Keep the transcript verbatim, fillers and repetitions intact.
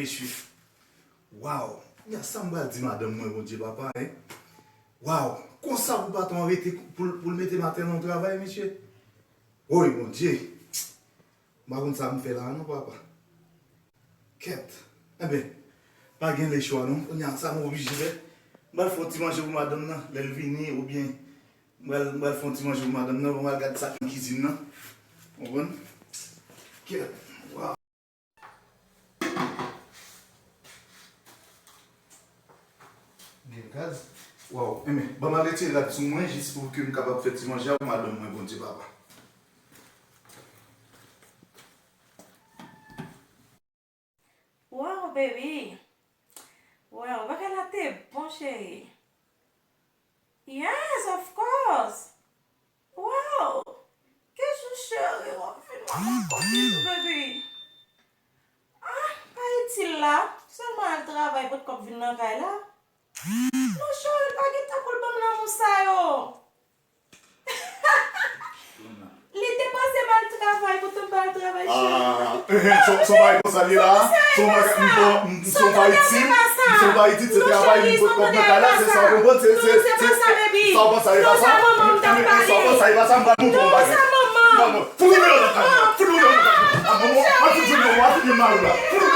mesye. Waw, ya sa m pral di madanm mwen, Bondye papa, en. Waw, konsa pou patwon an rete pou, pou l mete maten nan travay, mesye. Woy, Bondye. M pa konn sa m fè la non, papa. Kèt. Enben, pa gen lechwa non. Kounye a, sa m oblije fè. M pral fè yon ti manje pou madanm nan, lè l vini, oubyen m pral, m pral fè yon ti manje pou madanm nan, m pral gad sa k nan kizin nan. Ou konprann? Kèt. Waw. Gen gaz. Waw, enben, ban m al retire rad sou mwen, jis pou ke m kapab fè ti manje a pou madanm mwen, Bondye papa. Wow, baby. Wow, bagay la te bon, cheri. Yes, of course. Wow. Kechou cheri, w ap vin mwen konplis, baby. Ah, pa itil la. Sèlman al travay, pot kòb vin nan kay la. Non, cheri, l pa gen tan pou l ban m lanmou sa yo. Li te panse m al travay, poutan m pa al travay, cheri. Ah, eh, eh, son, son bagay konsa li ye la. Son bagay, m pa, m, son bagay ti, m son bagay ti, se travay, m pot kòb nan kay la, se sa w konprann, se, se, se, sa w panse a, e pa sa. Eh, eh, sa w panse a, e pa sa, m pral montre w bagay. Manman, fout ou deyò nan kay la, fout ou deyò nan kay la. Ah, manman, w ap fout Junior, w ap fout mari la. Fout ou